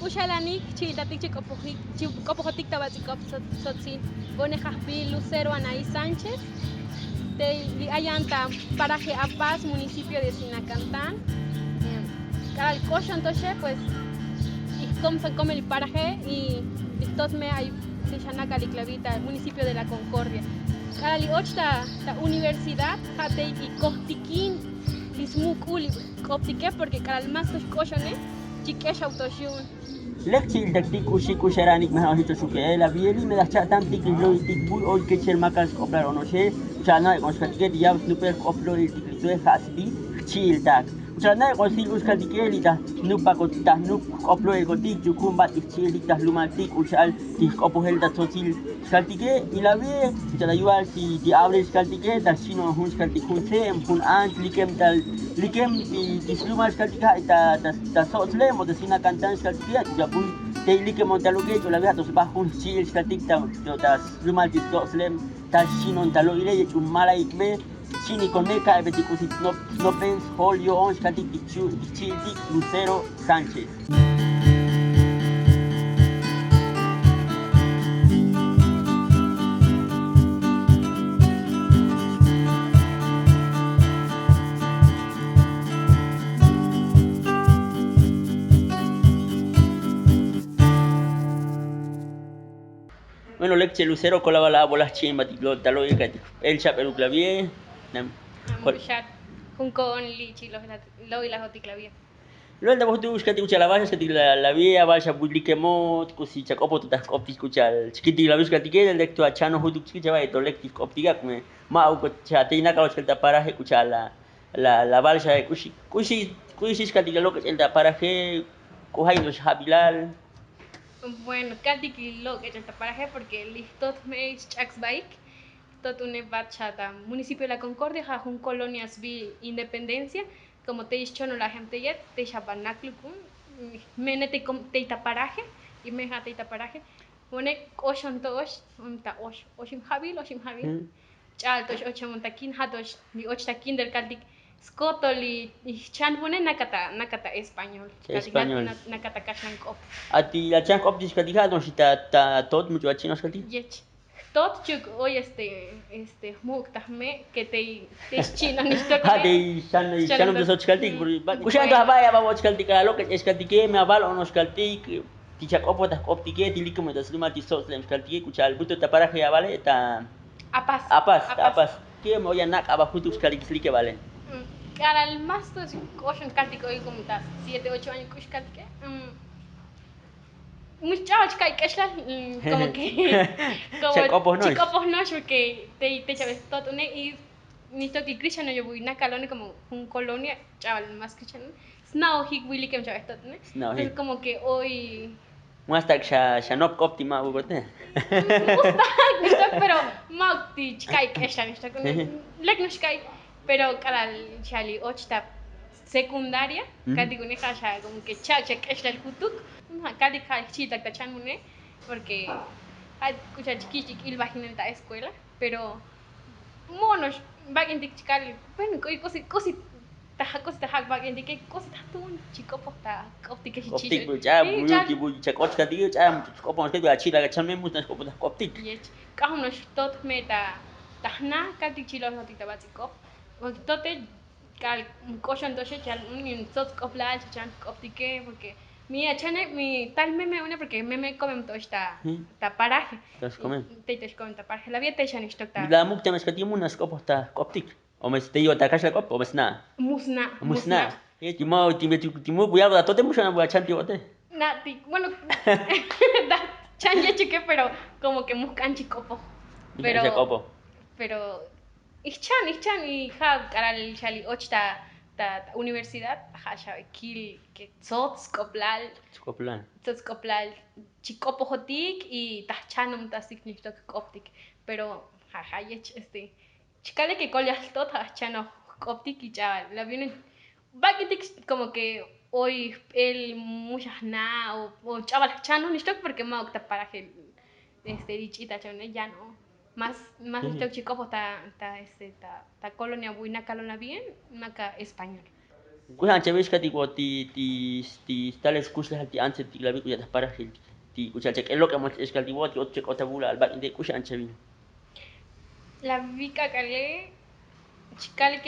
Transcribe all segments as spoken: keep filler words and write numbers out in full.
Xalanik jchi'iltatik chi k'opojotik ta batz'ikop. Sotsil. Vo'nej ajbil lucero anais sánchez. Te li ayan ta paraje apaz municipio de sinacantán. K'alal k'oxon toxe pues ijkom san komel li paraje y li jtot me ay te xanakalik lavi ta municipio de la concordia. K'alal li och ta universidad ja' te ikojtikin li smuk'ul li k'optike porke k'alal mas to xk'oxone. Chik'exaw to xyu'un. Lek chi'iltak ti k'uxi k'uxaranik me ja' oxi to xuke'el avieli me laj cha'tan ti kixlo'iltik buy oy kechel makal sk'oplal onoxe. Cha'na' ek'on xkaltike ti yab snupel jk'op lo'iltik li tue ja' sbi jchi'iltak. Cha'na' ek'on stil k'ux xkaltike li ta jnupakot ta jnup jk'op lo'ilkotik chukun bat' ijchi'iltik ta jlumaltik k'uxa'al ti jk'opojel ta tzotsil. Xkaltike y lavi cha'ta yu'al ti abril xkaltike ta xinon jun xkaltik jun tse'em jun anch likem ta likem ti slumal xkaltik ja' ta ta sotzlem o ta sinakantan xkaltike ya' ch'u yapuy. Te likem on ta lo'ile ch'u lavi ja' to sba jun xchi'il xkaltik ta ta slumal ti sotzlem ta xinon ta lo'ile ya' ch'u malaik me. Chi'nikon me ka'ebetik k'usi nopen sjol yo'on xkaltik ti jchi'iltik lucero sánchez. Bueno lek che lucero kolabal a'bo laj chi'in batik lo' ta lo'il ka'etik jp'el cha'beluk lavie. Amuxat. Jun ko'on li' chi' lo'ilajotik lavie. Luel ta boj tu' xkaltik k'u cha'al aval xkaltik lavie aval xa buy likemot k'usi chak'opot ta jk'optik k'u cha'al chikitik lavie xkaltike lek tu achanojotuk chikil chava' eto lek ti jk'optik ak' me. Ma'uk xa te inakal oxkal ta paraje k'u cha'al la la la bal xa k'uxi k'uxi k'uxi xkaltik la lok'ech'el ta paraje. K'u ja' in ox jabilal. Bueno kaltik li lok'ech'el ta paraje porke li jtot jme'ey xch'ak sbaik. Jtot une bat xa ta municipio la concordia ja' jun kolonia sbi independencia. Komo tey xchonolajem teyet tey xa banakluk un. Me'ne tey ta paraje y me ja' tey ta paraje. One k'oxon to'ox ta ox oxib jabil oxib jabil. Ch'a'al to'ox och xamon ta kin ja' to'ox li och ta kin del kaltik. Skotol li jchan june nakata nakata español kaltik nakata kaxlan k'op. Ati la chan k'op ti xkaltik ja' to'ox ta ta tot much'u achinox kaltik. Yech jtot chuk oy este este jmuk' ta jme' ke tey tey xchi'nan ixtok. Ja' tey xchan xchan un te soch kaltik. K'uxan to jaba'e ababo' chkaltik la lok'ech exkaltike me abal onox kaltik. Ti chak'opoj ta jk'optike ti likemot ta slumal ti sotzlem xkaltike k'u cha'al buto ta paraje avale ta apas apas ta apas. Keme oy anak' aba jutuk xkaltik slike vale. K'alal mas to k'oxon kaltik oy komo ta siete ocho año k'ux kaltike. Mux ch'abal chka'y k'exlal komo ke komo chik'opoj nox porke tey te chavel jtot une y nixtok li krixano yobuy nakalone komo jun kolonia ch'abal mas krixano. Sna'ojik buy likem chavel jtot une. Sna'ojik komo ke oy. Mas tak xa xa nop k'op ti ma' bubote. Mustak nixtok pero ma'uk ti chka'y k'exlal nixtok une. Lek noxka'y pero k'alal xa li och ta secundaria. Kaltik une ja' xa komo ke cha'ak xa k'exlal jutuk. Kaltik ja' jchi'iltak ta chan une porke ja' k'u xa chikich' ik'il bajinel ta eskuela. Pero mo'onox bak'intik chkal. Bueno k'usi k'usi ta ja' k'usi ta ja' bak'intike k'usi ta jtuun chik'opoj ta jk'optike xi ch'a'ab muyuki buy chak'ot chkaltike ch'a'ab chk'opoj noxke achi'lak achan me mus nax k'opoj ta jk'optik. K'ajom nox jtot jme' ta ta jna kaltik chi lo'ojotik ta batz'ikop. Jtote k'al k'oxon toxe chal un in tzotz k'oplal chachan jk'optike porke mi achane mi tal meme une porke meme komem to'ox ta ta paraje. Tey to'ox komem ta paraje la vietey xa nixtok ta la muk' teme xkati mu nax k'opoj ta jk'optik. O me te yo'ta kaxlak'op o me sna'. Mu sna' mu sna'. Ti muk' buyal ta tote mu xan buyal chan ti yo'te. Na'tik bueno ta chan yechuke pero komo ke muk' k'an chik'opoj. Pero pero ijchan ijchan y ja' k'alal xa li och ta ta universidad ja' xa kil ke tzotz k'oplal. Tzotz k'oplal chik'opojotik y ta jchanomtastik nixtok jk'optik. Pero ja' ja' yech este chkalike kol yaj jtot ja' jchanoj jk'optik y ch'abal la viene. Bak'intik komo ke oy jp'el muxa jna' o ch'abal jchanoj nixtok porke ma'uk ta paraje este li ch'ita chone yan o mas mas nixtok chik'opoj ta ta este ta kolonia buy nakalona bien naka español. K'uxi anchavi xkatik vo ti ti ti stales kuxlejal ti antsetik lavi k'uxi ataj parajil ti k'uxi ancha k'el lok'emol ch'exkaltik vo ti ot chek'ota vula'al bak'intik k'uxi anchavi. Lavi k'ak'ale chikalik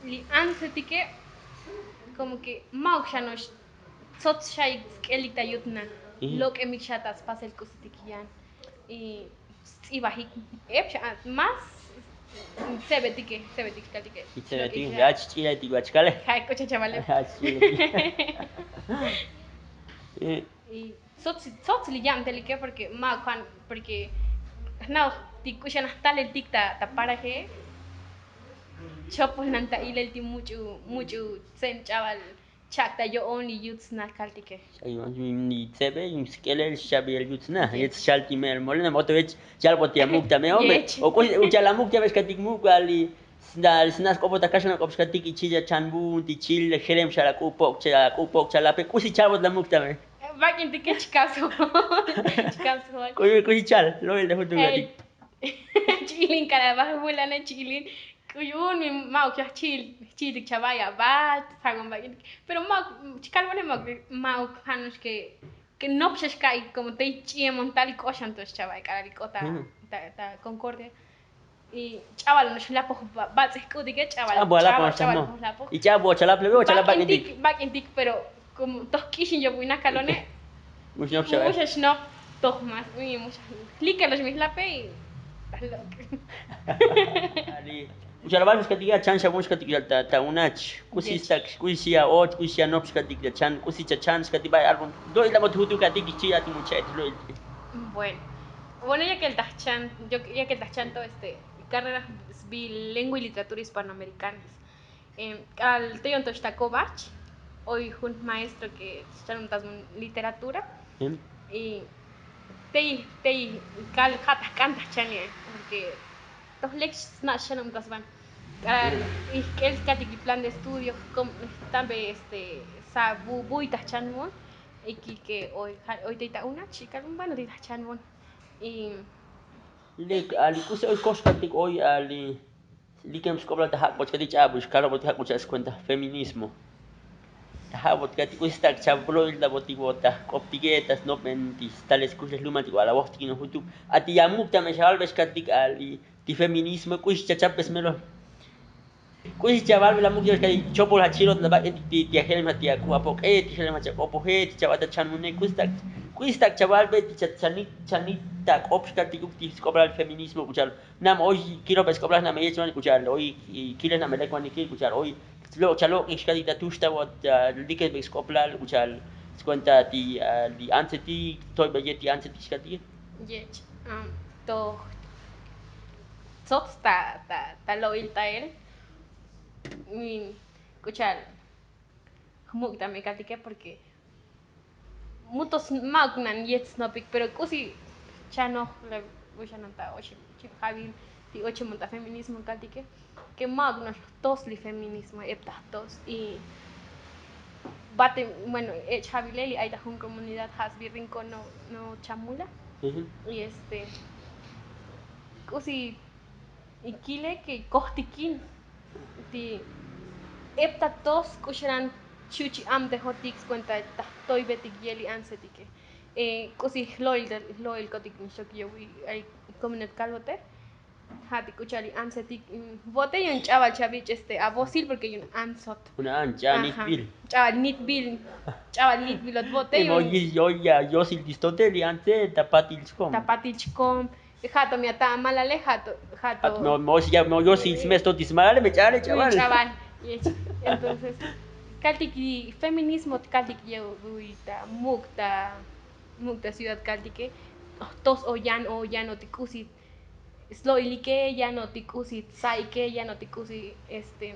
li antsetike. Komo ke ma'uk xa no'ox tsots xa'ik sk'elik ta yut na. Lok'emik xa ta spasel k'usitik yan. Y sts'ibajik ep xa más. Tsebetike tsebetik kaltike. Tsebetik ya chch'iletik va chkale. Ja' k'ucha chavale. Ja' chch'iletik. Y tsots tsots li yabtelike porke ma' kuan porke jna'oj ti k'uxan jtaleltik ta ta paraje. Chopol nan ta ilel ti much'u much'u tse'en ch'abal chak ta yo'on li yut snal kaltike. Li tsebe y sk'elel xchabil yut sna yet xchal ti me'el molina oto yech chalbot ti amuk ta me'ome. O k'uxi uchal amuk ti abex katik muk' ali sna sk'opot ta kaxan ak'op xkatik ichil ya chan vun ti chil jerem xal ak'u pok' chal ape k'uxi chalbot la muk ta me. Bak'intike chikasol. Chikasol. K'uxi chal lo'il ta jutuk katik. Chi'ilin kara baj vulane chi'ilin. K'uxi un mi ma'uk xa jchi'il jchi'iltik chavaya baj. Sagon bak'intik pero ma'uk chikalbone ma'uk ma'uk jano'ox ke ke nop xa xka'i komo tey ch'i'emon tal ik'oxan to xchavay k'alal ik'o ta ta concordia. Y ch'abal no'ox lapoj batz'ej k'utike ch'abal ch'abal ch'abal lapoj. Y ch'ab bo chalap levi o chalap bak'intik. Bak'intik pero komo toj k'ixin yob wi nakalone. Muxnop xa muxaxnop toj mas wi muxax jlikalox mi jlape. Y ta lok'. Uchal abal xkatik ya chan xabon xkatik ta unach k'usi stak k'usi xia och k'usi xia nop xkatik ya chan k'usi cha chan xkatik bay algo. Do'il ta bot jutuk katik chi' ati mucha'et lo'il. Bueno. Bueno yakel taj chan yakel taj chan to este carrera bilingüe y literatura hispanoamericana. K'al teyon to xta kobach oy jun maestro ke xchanuntas literatura. Y tey tey kal ja' taj k'an taj chan porke toj lek sna' xchanuntas van. K'al ijk'el katik li plan de estudio tambe este sa' vuy taj chan vun. Ikil ke oy ja' oy tey ta unach y kal bueno tey taj chan vun. Y lek ali k'usi oy koxkatik oy ali likem sk'oblal ta ja' k'och'etik ch'abul xkalobotik ja' k'uch'al skuenta feminismo. Ta ja' botik ati k'usi stak' chab lo'il ta botik bo ta jk'optike ta snopben ti stales kuxlej lumal ti k'ual awojtikin ojutuk. Ati ya muk' ta me xabalbex katik ali ti feminismo k'usi chachapbes melol. K'usi chabalbe la muk' ya xkatik chopol ja' chilot la bak'etik ti ajelem ja' ti ak'u apok'e ti ajelem ja' chak'opoje ti chabal ta chanune k'usi stak' k'usi stak' chabalbe ti chanit chanit ta k'op xkatik uk ti sk'oblal feminismo k'uchal. Nam oy kiloj bel sk'oblaj nam eyech man k'ucha'al oy kilej nam elek man ikil k'ucha'al oy. Lo' cha lok'ik xkatik ta tux ta vot likej bel sk'oblal k'ucha'al skuenta ti li antsetik toybel yet ti antsetik xkatik. Yech toj tsots ta ta ta lo'il ta el. K'ucha'al jmuk' ta me kaltike porke mutos ma'uk nan yet snopik pero k'usi chanoj le uxanon ta oxeb chib javil ti ochemonta feminismo kaltike ke ma'uk no'ox jtos li feminismo ep ta jtos. Y bate bueno ech' javilel y ay ta jun komunidad ja' sbi rincón no no chamula. Y este k'usi ikile ke kojtikin ti ep ta tos k'uxalan chuchi' abtejotik skuenta ta jtoybetik yeli antsetike. K'usi jlo'il jlo'ilkotik nixtok yowi ay komunidad kalbote. Ja' ti k'ucha'al li antsetik vote yun ch'abal chavich' este avosil porke yun antsot. Jun an ch'abal nitbil. Ch'abal nitbil. Ch'abal nitbil ot vote yun. Yosil ti stote li antse ta patil chkom. Ta patil chkom. Ja' to mi ata amalale ja' to ja' to. Moxi ya moyosil smes to ti smalale me ch'abale ch'abal. Entonces kaltik li feminismo kaltik yewi ta muk' ta muk' ta ciudad kaltike. Tos o yan o yan o ti k'usi slo'ilike yan o ti k'usi tsa'ike yan o ti k'usi este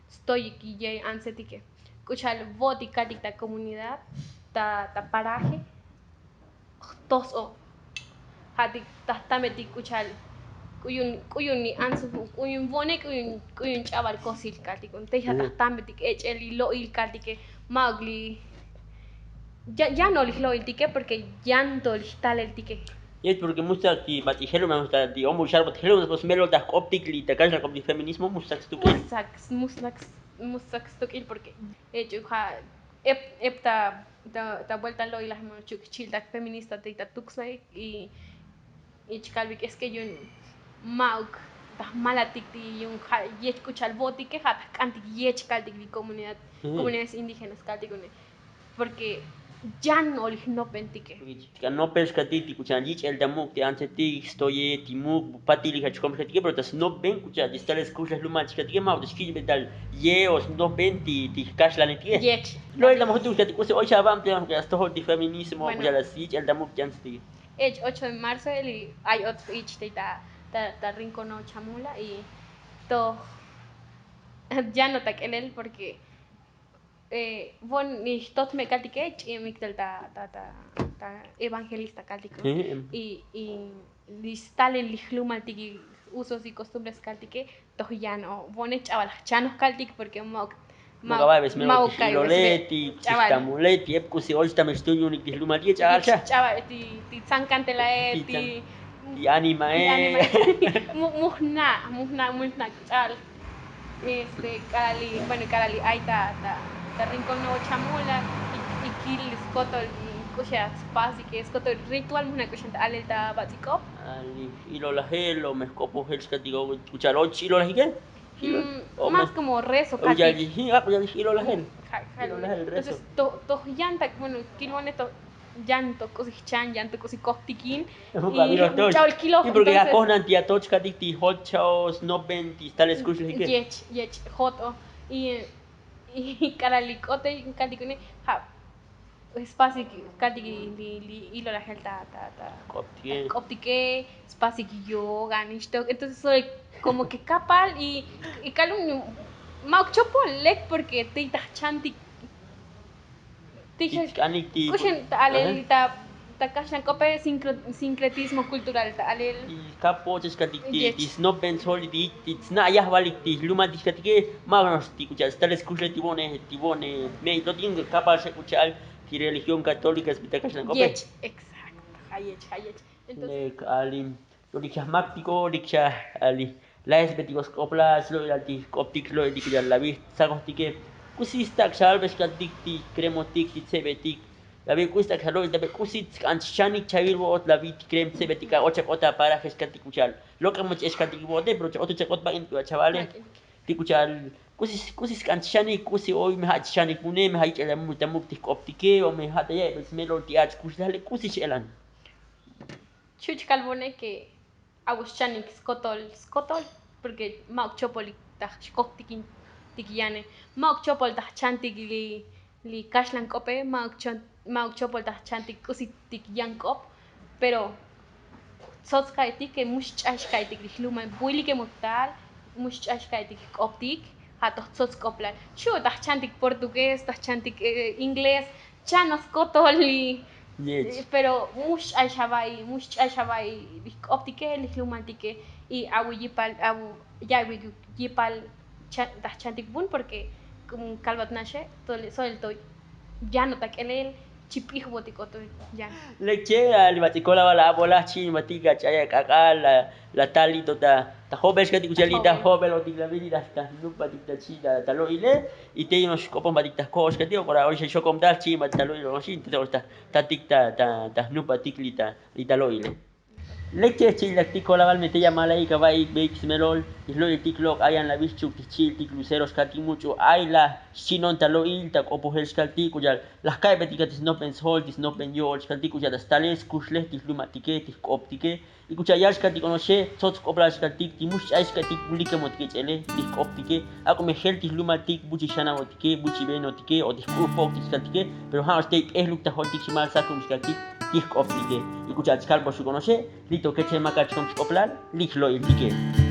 stoyik yey antsetike. K'ucha'al vo'tik kaltik ta komunidad ta ta paraje. Jtos o ja' ti ta jtambetik k'ucha'al k'uyun k'uyun li antso k'uyun vo'ne k'uyun k'uyun ch'abal kosil kaltik un tey ja' ta jtambetik ech'el li lo'il kaltike. Ma'uk li yan o li jlo'iltike porke yan to li jtaleltike. Yech porke mustak ti bat ti jelunas ta ti omo xalbot jelunas bos melol ta jk'optik li ta kaxlak'op li feminismo mustak stuk'il. Mustak mustak. mu sak stuk'il porque ech'u ja' ep ep ta ta vuelta lo'ilaj mu chuk' chi'iltak feminista te ta tuksna'ik y y chkalbik es que yu'un ma'uk ta jmalatik ti yu'un ja' yech k'u cha'al vo'otike ja' ta jk'antik yech kaltik li comunidad, comunidades indígenas kaltik une. Porque yan oli jnopbentike. Chka' nopel xkatik ti k'u cha'al yich'el ta muk' ti antsetik stoye ti muk' patil li jach kom xkatike pero ta snopben k'u cha'al ti stalel skuxlej lumal chkatike ma'uk ta xkich'be tal ye o snopben ti ti jkaxlanetike. Yech. Lo'el ta muk' jutuk xkatik k'usi oy xa abam ti stojol ti feminismo k'u cha'al yich'el ta muk' ti antsetik. Ech ocho de marzo eli ay otro ich te ta ta rincono chamula y toj yano ta k'elel porque bon ixtot me kaltike ch'imik tal ta ta ta evangelista kaltike y y li stalel li jlumaltik y usos y costumbres kaltike toj yan o vone ch'abal jchanoj kaltik porque ma'uk ma'uk ka'ibesme ti jilole ti chixtamule ti ep k'usi oy xtamel xtun yu'unik ti jlumaltik ch'abal xa ch'abal ti ti tzankantelae ti ti animae mu jna' mu jna' mu jna' ch'abal este k'alal li bueno k'alal li ay ta ta rincón nuevo chamula y kil skotol k'uxa spasike skotol ritual mu jna' k'uxan ta alel ta bats'il k'op. Ilolajel o me jk'opojel xkatik k'u cha'al och ilolajike. Más como rezo kati' ilolajel. Entonces toj yan ta bueno kilone toj yan toj k'usi jchan yan toj k'usi kojtikin. Ch'abal kilo porque akojnan ti atoch kati' ti jot cha'o snopben ti stalel skuxlejike. Yech yech jot'o y k'alal li k'ote kaltik une ja' spasik kaltik li li ilolajel ta ta ta k'optike spasik yoga nixtok entonces soy como que kapal y y kalum ma'uk chopol lek porque ti ta jchantik ti k'uxin ta alel ta ta kaxlan k'ope sincretismo cultural ta alel. Kapoch xkatik ti ti snopben sol ti ti sna' yajbalik ti jlumaltik xkatike. Ma'uk no'ox ti k'u cha'al stalel skuxlej ti vo'ne ti vo'ne me'itotin kapal xa k'u cha'al ti religión católica sbi ta kaxlan k'ope. Yech exacto ja' yech ja' yech. Entonces lek ali yo'lik xa jmaktiko lik xa ali laesbetiko sk'oplal slo'ilal ti jk'optik slo'iltik k'u cha'al lavi stsakojtike. K'usi stak' xa albe xkaltik ti kremotik ti tsebetik lavi k'usi stak' xa lo'il tabe k'usi tsk'an xchanik chavil vo'ot lavi ti krem tsebetik a och ak'ot aparaje xkaltik k'u cha'al lok'em och ex kaltik vo'ote pero otoch ak'ot bak'in k'u a chavale. Ti k'u cha'al k'usi k'usi sk'an chixanik k'usi oy me ja' chixanik mune me ja' yich'el ta muk' ti jk'optike o me ja' ta ya'ibel smelol ti ach' kuxlejle k'usi x'elan. Xu' chkalbone que a'u xchanik skotol skotol porque ma'uk chopolik ta xkojtikin tik yane ma'uk chopol ta jchantik li li kaxlan k'ope ma'uk chopol ta jchantik k'usi tik yan k'op. Pero tsots ka'etik ke mu xch'ay xka'etik li jlumal vu'ilike muk tal mu xch'ay xka'etik jk'optik. Ja' toj tsots k'oplal xu' ta jchantik portugués ta jchantik inglés. Chan o skotol li pero mu xch'ay xava'i mu xch'ay xava'i li jk'optike li jlumaltike. Y awi yipal awi ya'wi yipal ta jchantik vun porque kalbat naxe. So'el to yano ta k'elel chip'ij votik oto yan. Lek che li bats'il kolabal la abolaj chi'in batik ach'ay ak'ak'al la tal li to ta jobel xkatik k'u cha'al li ta jobel otik la vili ta jnuk batik ta chi' ta lo'ile. Y tey no'ox k'opon batik ta jko'ox katik ok'ora oy xa xokom tal chi'in batik ta lo'il ono'oxi ta tatik ta jnuk batik li ta lo'ile. Lek che jchi'iltak tik kolabal me tey amala'ik ava'ik beik smelol ti jlo'iltik lok' ayan lavi xchuk ti jchi'iltik lucero xkaltik much'u ay laj xchi'non ta lo'il ta k'opojel xkaltik k'u cha'al laj ka'ibetikatik snopben sjol ti snopben yo'ol xkaltik k'u cha'al ta stalel skuxlej ti jlumaltike ti jk'optike. Y k'u cha'al yal xkaltik ono'oxe tsots k'oplal xkaltik ti mu xch'ay xkaltik vulikemotike ch'ele ti jk'optike. Ak'o me jel ti jlumaltik buchil xanabotike buchil venotike o ti jk'u' po'oktik xkaltike. Pero ja' no'ox tey p'ejluk ta jo'oltik ximal sakub xkaltik ti jk'optike. Y k'u cha'al chkalboxuk ono'oxe li to kechel makal chkom xk'oplal li jlo'iltike.